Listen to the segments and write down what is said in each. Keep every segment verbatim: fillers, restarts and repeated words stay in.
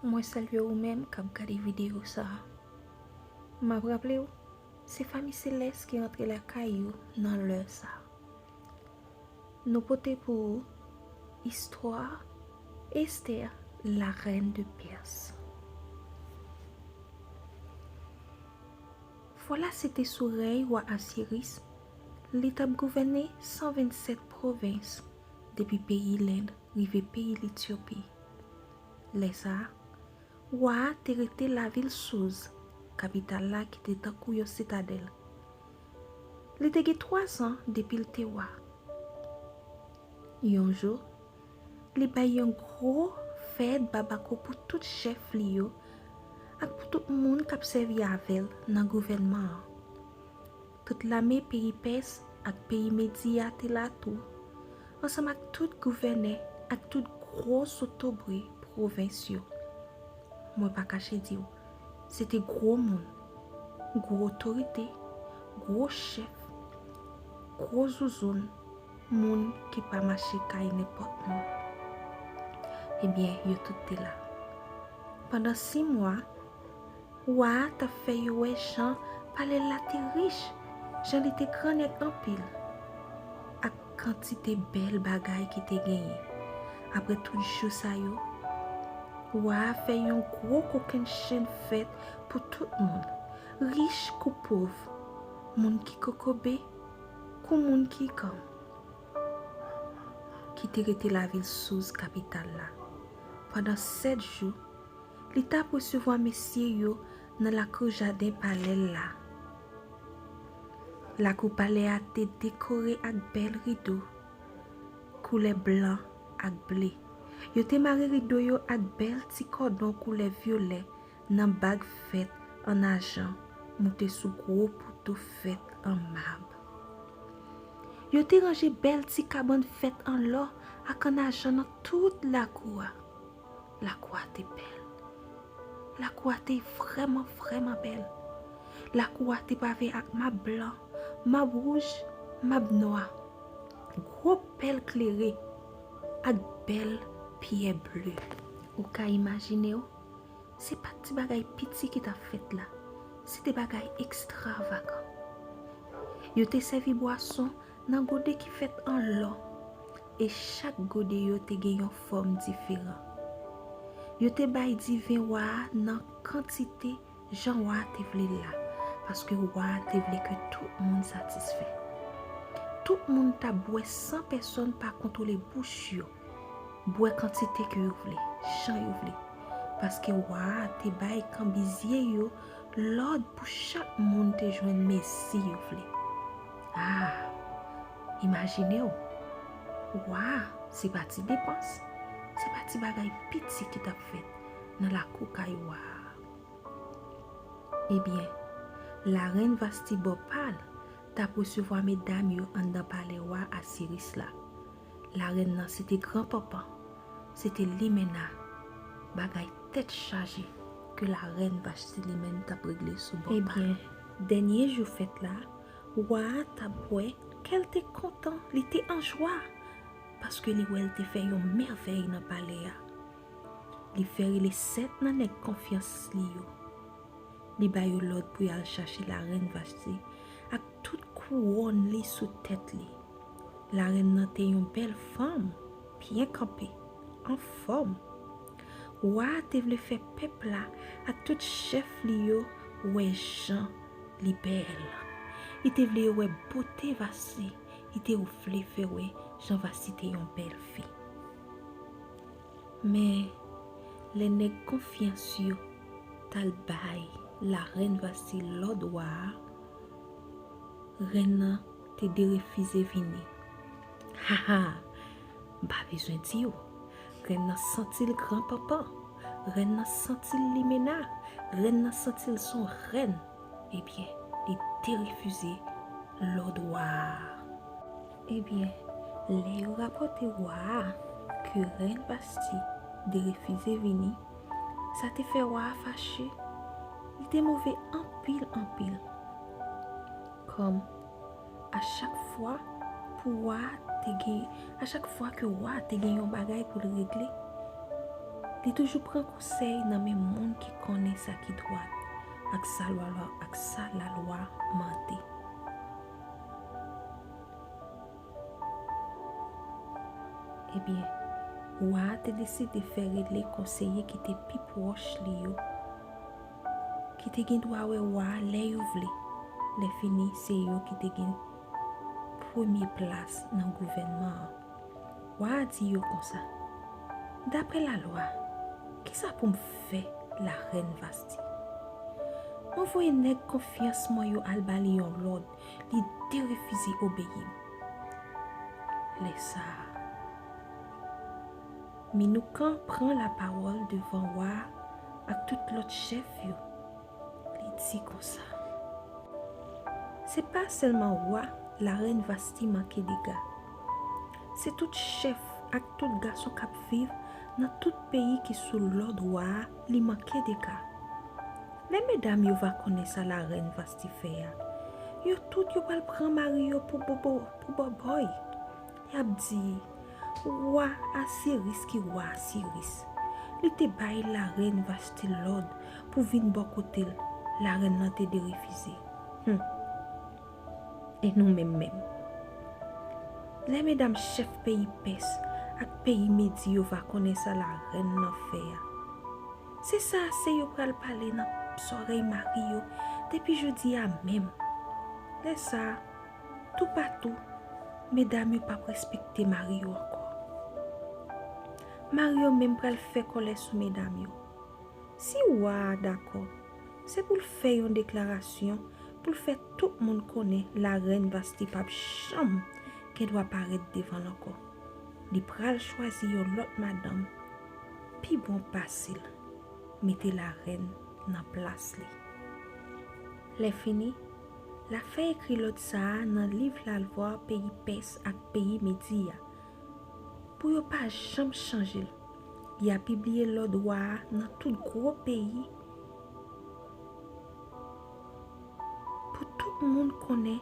Mwen salye ou menm k ap gade videyo sa a. M ap raple w, se fanmi selès ki rantre lakay yo nan lè sa a. Nou pote pou ou istwa Esther, la reine de Perse. Fwa la se te sou rèy wa Asiris, li t ap gouvène san vennsèt pwovens, depi peyi Lend rive peyi Letyopi. Lè sa a, wa a te rete lavil Souz, kapital la ki te tankou yon sitadèl. Li te gen twazan depi l te wa. Yon jou, li bay yon gwo fèt babako pou tout chèf li yo ak pou tout moun k ap sèvi avè l nan gouvènman an. Tout lame peyi Pès ak peyi Medi a te la tou, ansanm ak tout gouvènè ak tout gwo zotobre pwovens yo. Mwen pa kache di w, se te gwo moun, gwo otorite, gwo chèf, gwo zouzoun, moun ki pa mache kay nenpòt moun. Ebyen, yo tout te la. Pandan sis mwa, wa a t ap fè yo wè jan palè l la te rich, jan li te grannèg anpil, ak kantite bèl bagay ki te genyen. Apre tout jou sa yo, wa a fè yon gwo kokennchenn fèt pou tout moun, rich kou pòv, moun ki kokobe kou moun ki granm, ki te rete lavil Souz, kapital la. Pandan sèt jou, li t ap resevwa mesye yo nan lakou jaden palè l la. Lakou palè a te dekore ak bèl rido koulè blan ak ble. Yo te mare rido yo ak bèl ti kòdon koulè vyolè nan bag fèt an ajan moute sou gwo poto fèt an mab. Yo te ranje bèl ti kabann fèt an lò ak an ajan nan tout lakou a. Lakou a te bèl. Lakou a te vrèman, vrèman bèl. Lakou a te pave ak mab blan, mab wouj, mab nwa, gwo pèl klere ak bèl pyè ble. Ou ka imajine w, se pa t ti bagay piti ki t ap fèt la, se te bagay ekstravagan. Yo te sèvi bwason nan gode ki fèt an lò, e chak gode yo te gen yon fòm diferan. Yo te bay diven wa a nan kantite jan wa a te vle l la, paske wa a te vle ke tout moun satisfè. Tout moun t ap bwè san pèsonn pa kontwole bouch yo, bwè kantite ke yo vle, jan yo vle, paske wa a te bay kanbizye yo lòd pou chak moun te jwenn mezi yo vle. Ah, imajine w, wa a, se pa ti depans, se pa ti bagay piti ki t ap fèt nan lakou kay wa a. Ebyen, larenn Vasti bò pa l t ap resevwa medam yo anndan palè wa Asiris la. Larenn nan se te granpanpan, se te limena, bagay tèt chaje ke larenn Vasti li menm t ap regle sou bò pa l. Ebyen, dènye jou fèt la, wa a t ap bwè, kè l te kontan, li te an jwa, paske li wè l te fè yon mèvèy nan palè a. Li fè rele sèt nan nèg konfyans li yo. Li ba yo lòd pou y al chache larenn Vasti ak tout kouwòn li sou tèt li. Larenn nan te yon bèl fanm, byen kanpe, anfòm. Wa a te vle fè pèp la ak tout chèf li yo wè jan li bèl. Li te vle yo wè bote Vasti, li te vle fè wè jan Vasti te yon bèl fi. Men, lè nèg konfyans yo t al bay larenn Vasti lòd wa a, renn nan te derefize vini. Haha! M pa bezwen di w, renn nan santi l granpanpan, renn nan santi l limena, renn nan santi l se yon rèn. Ebyen, li derefize lòd wa a. Ebyen, lè yo rapòte wa a ke rèn Vasti derefize vini, sa te fè wa a fache. Li te move anpil, anpil. Kòm a chak fwa pou wa a te gen, a chak fwa ke wa a te gen yon bagay pou l regle, Li toujou pran konsèy nan men moun ki konnen sa ki dwat ak sa lalwa, ak sa lalwa mande. Ebyen, wa a te deside fè rele konseye ki te pi pwòch li yo, ki te gen dwa wè wa a lè yo vle. Lè fini, se yo ki te gen premye plas nan gouvènman an. Wa a di yo konsa: "Daprè lalwa, kisa pou m fè, Larèn Vasti? Mwen voye nèg konfyans mwen yo al ba li yon lòd, li derefize obeyi m." Lè sa a, Minoukan pran lapawòl devan wa a ak tout lòt chèf yo. Li di konsa: "Se pa sèlman wa, Larèn Vasti manke dega. Se tout chèf ak tout gason k ap viv nan tout peyi ki sou lòd wa a, li manke dega. Lè medam yo va konnen sa Larèn Vasti fè a, yo tout yo pral pran mari yo pou bobo, pou bòbòy. Y ap di, 'Wa Asiris ki wa Asiris, li te bay Larèn Vasti lòd pou vin bò kote l, larèn nan te derefize.' Hum. E nou menm menm? Lè medam chèf peyi Pès ak peyi Medi yo va konnen sa larèn nan fè a, se sa se yo pral pale nan zòrèy mari yo depi jodi a menm. Lè sa a, toupatou, medam yo p ap respekte mari yo ankò. Mari yo menm pral fè kòlè sou medam yo. Si wa a dakò, se pou l fè yon deklarasyon pou l fè tout moun konnen Larèn Vasti p ap janm gen dwa parèt devan l ankò. Li pral chwazi yon lòt madanm pi bon pase l, mete larèn nan plas li. Lè fini, l a fè ekri lòd sa a nan liv lalwa peyi Pès ak peyi Medi a, pou yo pa janm chanje l. Li a pibliye lòd wa a nan tout gwo peyi, pou tout moun konnen.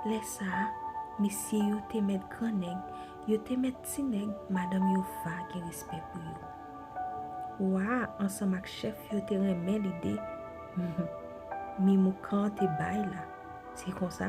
Lè sa a, mesye yo te mèt gran nèg, yo te mèt ti nèg, madanm yo va gen respè pou yo. Wa a ansanm ak chèf yo te renmen lide Mimoukan te bay la. Se konsa,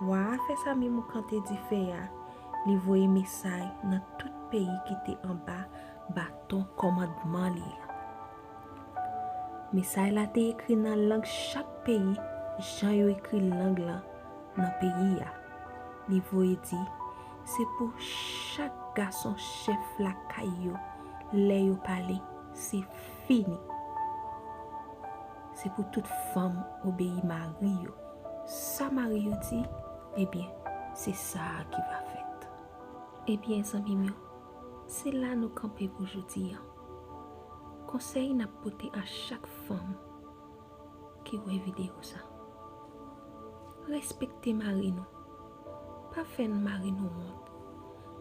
wa a fè sa Mimoukan te di fè a, li voye mesay nan tout peyi ki te anba baton kòmandman li a. Mesay la te ekri nan lang chak peyi, jan yo ekri lang lan nan peyi a. Li voye di, se pou chak gason chèf lakay yo, lè yo pale, se fini. Se pou tout fanm obeyi mari yo. Sa mari yo di, ebyen, se sa a ki va fèt. Ebyen, zanmi m yo, se la nou kanpe pou jodi a. Konsèy n ap pote a chak fanm ki wè videyo sa. Respekte mari nou. Pa fè mari nou wont.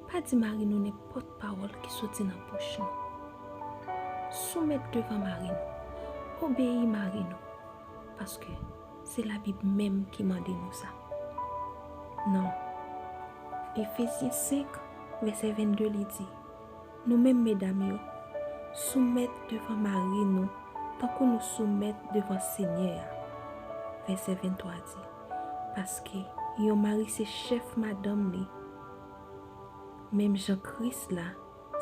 Pa di mari nou nenpòt pawòl ki soti nan bouch nou. Soumèt devan mari nou. Obeyi mari nou. Paske se Labib menm ki mande nou sa. Non. Efezyen senk, vèsè vennde, li di, nou menm medam yo, soumèt devan mari nou, tankou nou soumèt devan Senyè a. Vèsè venntwa di, paske yon mari se chèf madanm li, menm jan Kris la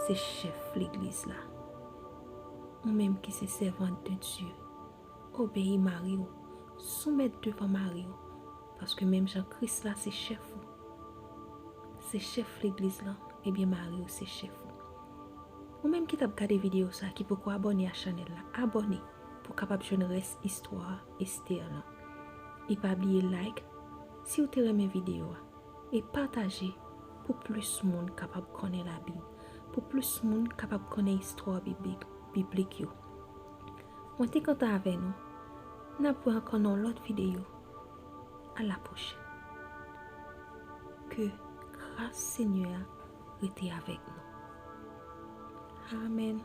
se chèf legliz la. Ou menm ki se sèvant de Dye, obeyi mari w, soumèt devan mari w, paske menm jan Kris la se chèf ou, se chèf legliz lan, ebyen mari w se chèf ou. Ou menm ki t ap gade videyo sa, ki poko abòne a chanèl la, abòne pou w kapab jwenn rès istwa Estè lan. E pa bliye like si w te renmen videyo a, e pataje pou plis moun kapab konnen Labib, pou plis moun kapab konnen istwa biblik, biblik yo. Mwen te kontan avè nou. N ap wè ankò nan yon lòt videyo. A la pwochèn. Ke gras Senyè a rete avèk nou. Amèn.